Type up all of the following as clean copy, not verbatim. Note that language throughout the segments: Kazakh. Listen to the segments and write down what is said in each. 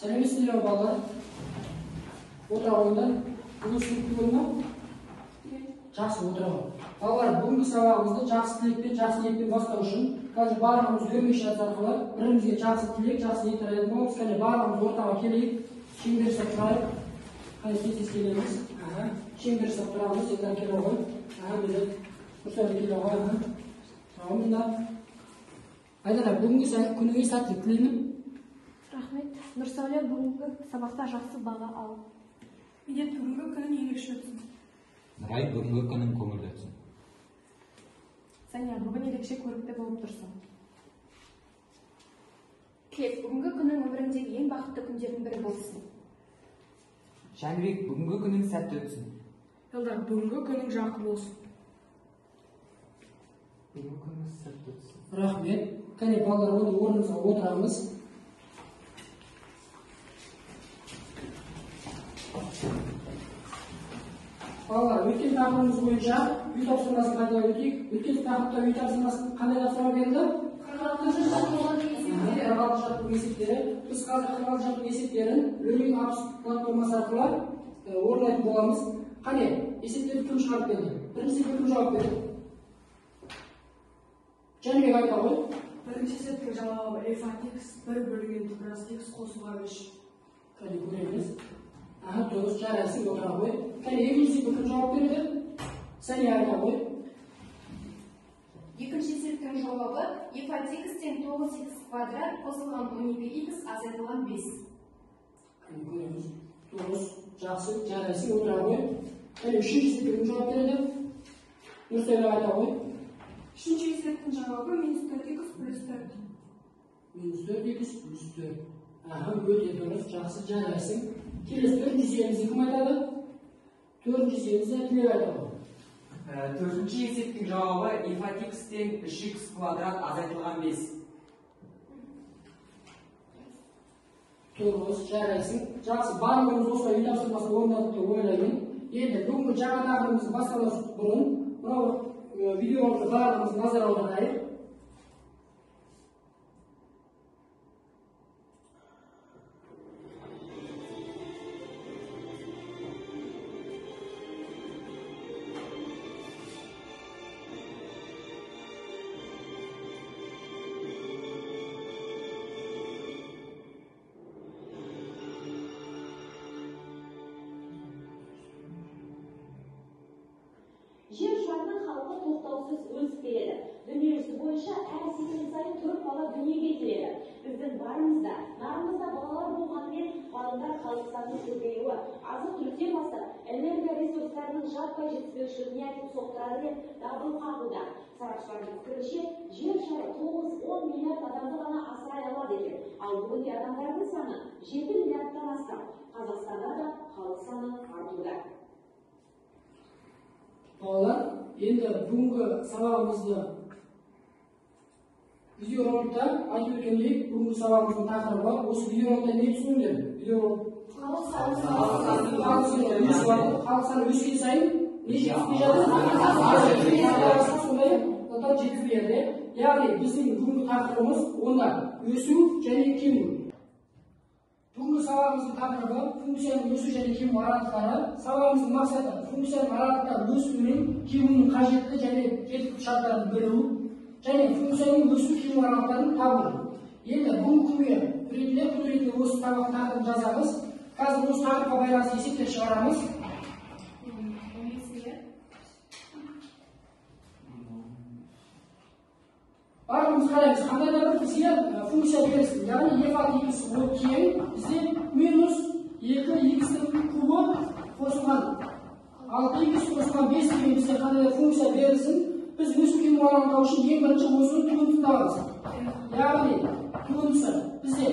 Сәлеметсіздер ме, балалар? Отыра қойыңдар. Бүгін сынып түгел ме? Жақсы, отыра ғой. Балалар, бүгінгі сабағымызды жақсы тілекпен, жақсы ниетпен бастау үшін қазір барлығымыз өрмекші әдісі арқылы бірімізге жақсы тілек, жақсы ниет айтатын боламыз. Кәне, барлығымыз ортаға келейік, шеңбер жасап тұрайық. Қане, тез-тез келеміз. Шеңбер жасап тұрамыз. Елдар келе ғой. Өзі Нұрсәуле келе ғой. Мында. Айдана, бүгінгі күніңе сәттілік тілеймін. Рахмет. Нұрсәуле, бүгінгі сабақта жақсы баға ал. Медет, бүгінгі күнің ерекше өтсін. Нұрай, бүгінгі күнің көңілді өтсін. Сәния, бүгін ерекше көрікті болып тұрсың. Тілек, бүгінгі күнің өміріңдегі ең бақытты күндердің бірі болсын. Жәнібек, бүгінгі күнің сәтті өтсін. Елдар, бүгінгі күнің жарқын болсын. Бүгінгі күніңіз сәтті өтсін. Рахмет. Кәне, балалар, онда орнымызға отырамыз. Балалар, өткен тақырыбымыз бойынша үй тапсырмасын қайталап өтейік. Өткен тақырыпта үй тапсырмасы қандай тапсырма берілді? 46 жаттығу есептері. Біз қазір 46 жаттығу есептерін Learning Apps платформасы арқылы орындайтын боламыз. Қане, есептерді кім шығарып берді? Бірінші есепке кім жауап берді? Жәнібек айта ғой. Бірінші есептің жауабы f от x 1 бөлінген түбір x қосылған 3. Қане, көреміз. Дұрыс, жарайсың, отыра ғой. Кәне, екінші есепке кім жауап берді? Сәния айта ғой. Екінші есептің жауабы f от x тең 9x квадрат қосылған 12x азайтылған 5. Кәне, көреміз. Дұрыс, жақсы, жарайсың, отыра ғой. Кәне, үшінші есепке кім жауап берді? Нұрсәуле айта ғой. Үшінші есептің жауабы минус 4x плюс 4. Минус 4x плюс 4. Өте дұрыс, жақсы, жарайсың. Келесі төртінші есебімізді кім айтады? Төртінші есебімізді Тілек айтады. Төртінші есептің жауабы f от x тең 3x квадрат азайтылған 5. Дұрыс, жарайсың. Жақсы, барлығымыз осылай үй тапсырмасын орындадық деп ойлаймын. Енді бүгінгі жаңа тақырыбымызды бастамас бұрын мынау видеоға барлығымыз назар аударайық. Жер шарының халқы тоқтаусыз өсіп келеді. Дүниежүзі бойынша әр секунд сайын 4 бала дүниеге келеді. Біздің барымызда, нарымызда балалар болғанымен ғалымдар халық санының көбеюі, азық-түліктен бастап энергия ресурстарының жаппай жетіспеушілігіне әкеп соқтырады деп дабыл қағуда. Сарапшылардың пікірінше, жер шары 9-10 миллиард адамды ғана асырай алады екен. Ал бүгінде адамдардың саны 7 миллиардтан астам. Қазақстанда да халық саны артуда. Балалар, енді бүгінгі сабағымызды видеороликта айтып өткендей, бүгінгі сабағымыздың тақырыбы осы видеороликта не түсіндіңдер? Видеоролик халық саны өскен сайын не жетіспей жатыр? Сондай заттар жетіспей жатыр. Яғни біздің бүгінгі тақырыбымыз онда өсу және кему. Бүгінгі сабағымыздың тақырыбы функцияның өсу және кему аралықтары. Сабағымыздың мақсаты функцияның аралықтары өсуінің, кемуінің қажетті және жеткілікті шарттарын білу және функцияның өсу кему аралықтарын табу. Енді бүгінгі күнге ретінде, күн ретінде осы сабақ тақырыбын жазамыз. Қазір осы тақырыпқа байланысты есептер шығарамыз. Барлығымыз қараймыз, қандай да бір бізге функция берілсін. Яғни f от x ол тең бізде минус 2x-ның кубы қосылған 6x қосылған 5 деген бізге қандай да функция берілсін. Біз өсу кему аралығын табу үшін ең бірінші осының туындысын табамыз. Яғни туындысы бізде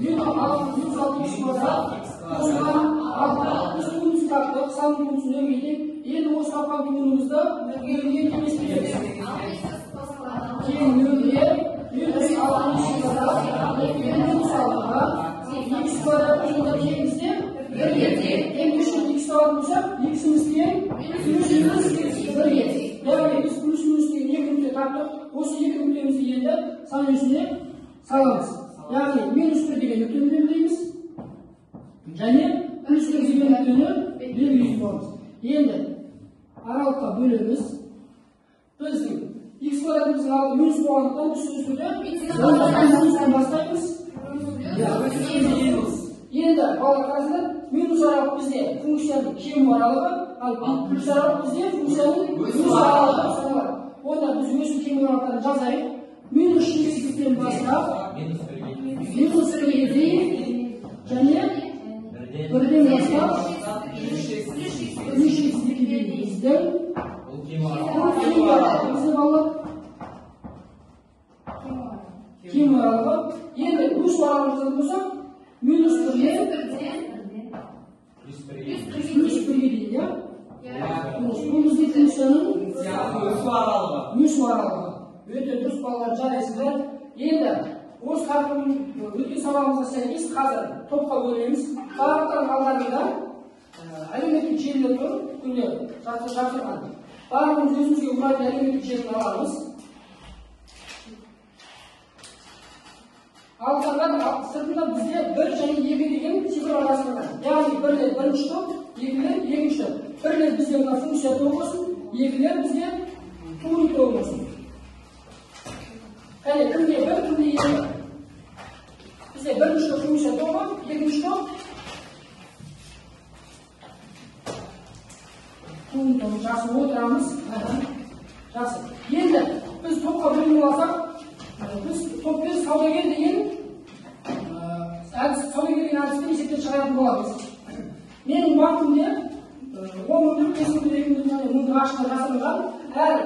минус 6x квадрат қосылған 6. Біз туындысын таптық, сан туындысын нөлге тең. Енді осы тапқан туындымызды нөлге теңестіреміз. Тең нөлге минус 6x квадрат минус 6-ға x квадрат сонда тең бізде 1-ге тең. Енді үш рет x табатын болсақ, x-іміз тең плюс минус 1-ге. Яғни біз плюс минус деген екі нүкте таптық. Осы екі нүктемізді енді сан өсіне саламыз. Яғни минус 1 деген нүктені белгілейміз. Және плюс бір деген нүктені белгілейтін боламыз. Енді аралыққа бөлеміз. Біздің х квадратымыздың алды минус болғандықтан біз өсуді минустан бастаймыз. Енді балалар қарасаңдар, минус аралық бізде функцияның кему аралығы, ал плюс аралық бізде функцияның өсу аралығы саналады. Онда біз өсу кему аралықтарын жазайық. Минус шексіздіктен бастап минус бірге дейін және бірден бастап плюс шексіздікке дейін біздің кему аралығы бізде балалар кему аралығы. Енді өсу аралығын жазатын болсақ, минус бірден плюс бірге дейін, иә? Бұл бізде функцияның өсу аралығы. Өте дұрыс балалар, жарайсыздар. Енді осы тақырыптың өткен сабағымызға сәйкес қазір топқа бөлеміз. Барлықтарының алдарында әлеуметтік желілер тұр, күнде жапсырған. Барлығымыз өзімізге ұнайтын әлеуметтік желіні аламыз. Алғаннан сыртында бізде 1 және 2 деген цифрлар жасалған. Яғни бірлер бірінші топ, екілер екінші топ. Бірлер бізде мына функция тобы болсын, екілер бізде туын тобы болсын. Кәне, кімде 1, кімде 2? Бізде бірінші топ функция тобы, екінші топ туын тобы. Жақсы, отырамыз. Жақсы. Енді біз топқа бөлініп алсақ, біз топпен саудагер деген әдіс, саудагер деген әдіспен есептен шығаратын боламыз. Менің банкімде 10 мыңдық, 5 мыңдық, 2 мыңдық және мыңдық ақшалар жасырынған. Әр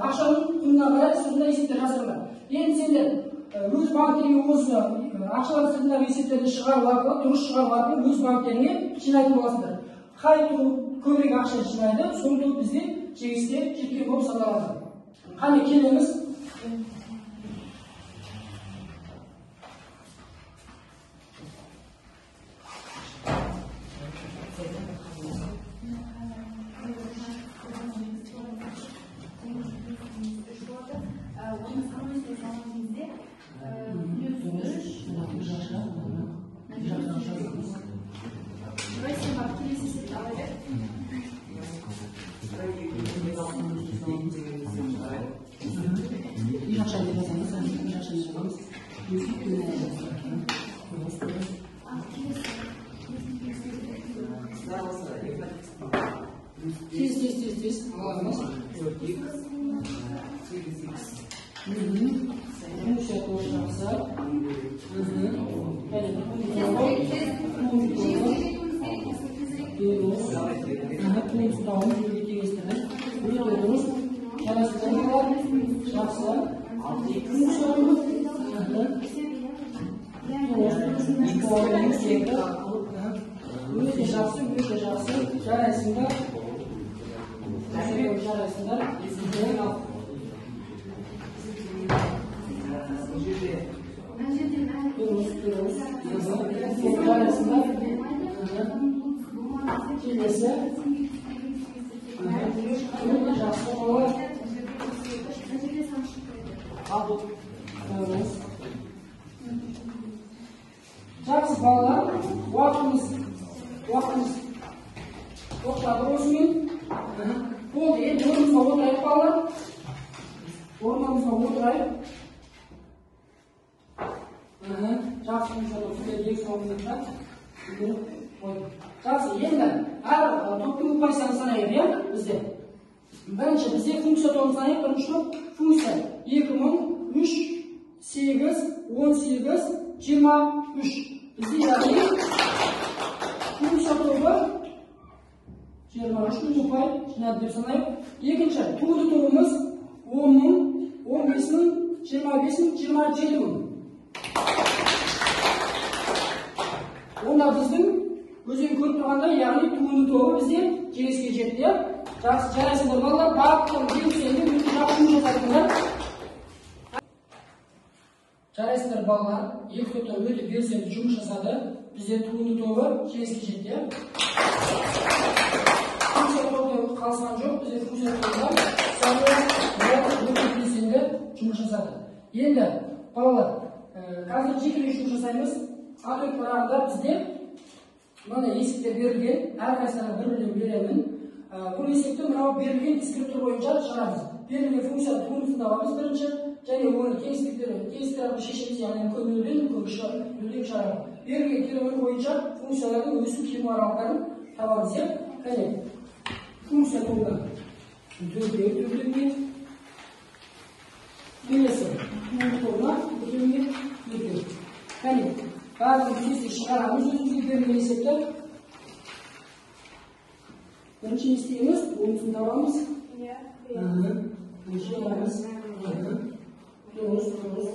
ақшаның құнына қарай сыртында есептер жасырынған. Енді сендер өз банктеріңе осы ақшалар сыртындағы есептерді шығару арқылы, дұрыс шығару арқылы өз банктеріңе жинайтын боласыңдар. Қай топ көбірек ақша жинайды, сол топ бізде жеңіске жеткен болып саналады. Қане, келеміз. Тез, тез, тез, тез. Аламыз. Функция тобы жақсы. Өте дұрыс. Жақсы. Функция тобы. Өте жақсы, өте жақсы. Жарайсыңдар. Жарайсыңдар. Дұрыс, дұрыс. Жарайсыңдар. Келесі. Өте жақсы балалар. Дұрыс. Жақсы балалар, уақытымыз тоқтады осымен. Болды, енді орнымызға отырайық балалар. Орнымызға отырайық. Жақсы, жақсы, енді әр топтың ұпай санын санайық, иә, бізде. Бірінші бізде функция тобын санайық. Бірінші топ функция 2 мың 3 8 18 23. Бізде яғни функция тобы 23 мың ұпай жинады деп санайық. Екінші туынды тобымыз 10 мың, 15 мың, 25 мың, 27 мың. Онда біздің өздерің көріп тұрғандай, яғни туынды тобы бізде жеңіске жетті. Жақсы, жарайсыңдар балалар, барлықтарың белсенді, өте жақсы жұмыс жасадыңдар. Жарайсыңдар балалар, екі топтан өте белсенді жұмыс жасады. Бізде туынды тобы жеңіске жетті. Функция тобы қалысқан жоқ, бізде функция тобында өте белсенді жұмыс жасады. Енді балалар, қазір жекелей жұмыс жасаймыз. А4 парағында бізде Мынандай есептер берілген, әрқайсысына бір-бірден беремін. Бұл есепті мынау берілген дескриптор бойынша шығарамыз. Берілген функцияның туындысын табамыз бірінші, және оны кеңістіктер арқылы шешеміз, яғни үлкен нөлден үлкен кіші нөлден шығарамыз. Берілген теорема бойынша функциялардың өсу кему аралықтарын табамыз, иә? Кәне, функция тобына төртеу төртеуге, келесі туынды тобына төртеуге төртеу. Кәне, барлығын тез-тез шығарамыз өзімізге берілген есепті. Бірінші не істейміз? Туындысын табамыз. Иә. Шығарамыз. Дұрыс, дұрыс.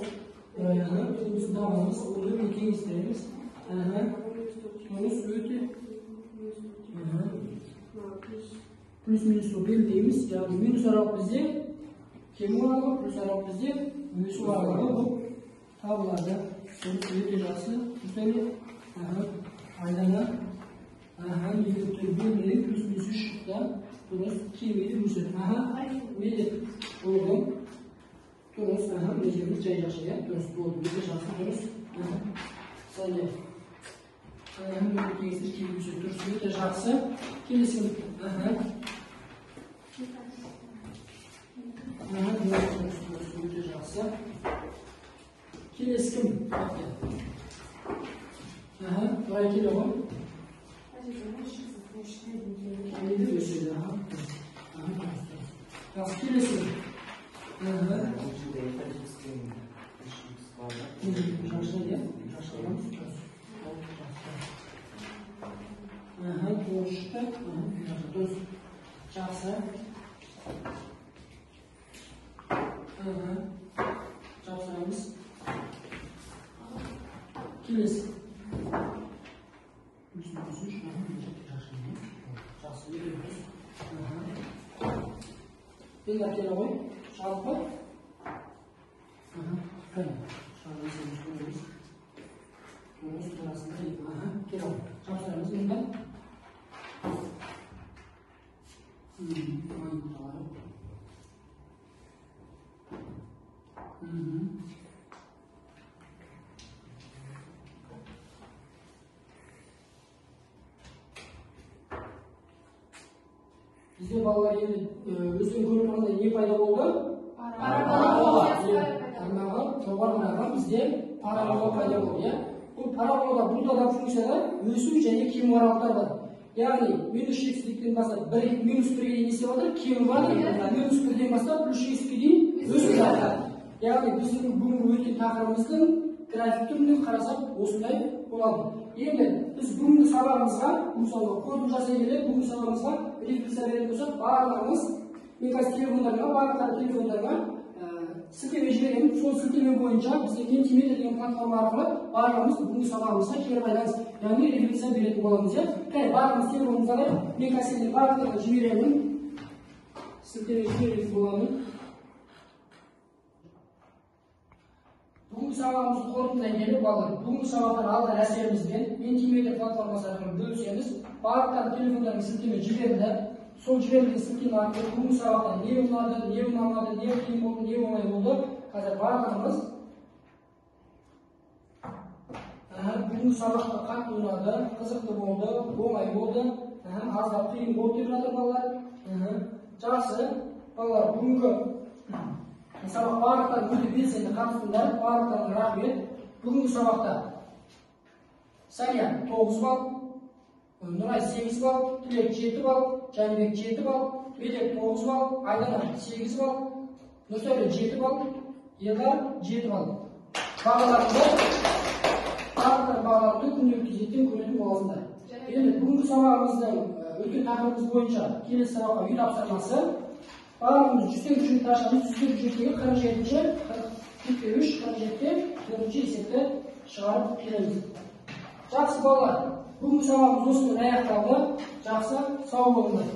Туындысын табамыз, оны теңестіреміз. Дұрыс, өте. Плюс минус белгілейміз. Яғни минус аралық бізде кему аралығы, плюс аралық бізде өсу аралығы болып табылады. Дұрыс, өте жақсы. Нұрсәуле. Айдана. Екі белгілейік, плюс минус 3 шықты. Дұрыс, кемиді, өседі. Медет болды. Дұрыс, мына жеріміз жай жақсы, иә? Дұрыс болды, өте жақсы, дұрыс. Сәлем. Дұрыс, өте жақсы. Келесі. Дұрыс, өте жақсы. Келесі кім? Нұрай келе ғой. Кемиді, өседі. Жақсы, келесі. Жақсы, иә? Жақсы аламыз. Тоғыз шықты. Дұрыс. Жақсы. Жапсырамыз. Келесі. Плюс минус 3. Жақсы, өте дұрыс. Белгілеп келе ғой. Шығардық па? Кәне, шығарып есебіміз көреміз. Тоғыз арасында екі. Келе ғой. Жапсырамыз енді. Бізде балалар енді өздерің көріп тұрғандай не пайда болды? Парабола. Арнағы, жоғарғы арнаға бізде парабола пайда болды, иә? Бұл параболада бұнда да функцияда өсу және кему аралықтары бар. Яғни минус шексіздіктен бастап минус 1-ге дейін не істеп жатыр? Кеміп жатыр. Минус 1-ден бастап плюс шексіздікке дейін өсіп жатыр. Яғни біздің бүгінгі өткен тақырыбымыздың график түрінде қарасақ осындай болады. Енді біз бүгінгі сабағымызға, мысалы, қорытынды жасай келе, бүгінгі сабағымызға рефлексия беретін болсақ, барлығымыз, мен қазір телефондарға, барлықтары телефондарға сілтеме жіберемін. Сол сілтеме бойынша бізде Ментиметр деген платформа арқылы барлығымыз бүгінгі сабағымызға кері байланыс, яғни рефлексия беретін боламыз, иә? Кәне, барлығымыз телефонымызды алайық. Мен қазір сендер барлықтарына жіберемін. Сілтеме жіберетін боламын. Бүгінгі сабағымызды қорытындылай келе, балалар, бүгінгі сабақтан алған әсерімізбен Ментиметр платформасы арқылы бөлісеміз. Барлықтарының телефондарына сілтеме жіберілді. Сол жіберілген сілтеме арқылы бүгінгі сабақтан не ұнады, не ұнамады, не қиын болды, не оңай болды. Қазір барлығымыз бүгінгі сабақта қатты ұнады, қызықты болды, оңай болды, аздап қиын болды деп жатыр балалар. Жақсы, балалар, бүгінгі сабақ барлықтарың өте белсенді қатыстыңдар, барлықтарыңа рахмет. Бүгінгі сабақта Сәния 9 балл, Нұрай 8 балл, Тілек 7 балл, Жәнібек 7 балл, Медет 9 балл, Айдана 8 балл, Нұрсәуле 7 балл, Елдар 7 балл. Бағаларыңды, барлықтар бағаларыңды күнделікті зерттен көретін боласыңдар. Енді бүгінгі сабағымыздың өткен тақырыбымыз бойынша келесі сабаққа үй тапсырмасы. Барлығымыз 108 бюджетті ашамыз. 108 бюджеттегі 47-ші, 43, 47-те 4-ші есепті шығарып келеміз. Жақсы балалар, бүгінгі сабағымыз осымен аяқталды. Жақсы, сау болыңдар.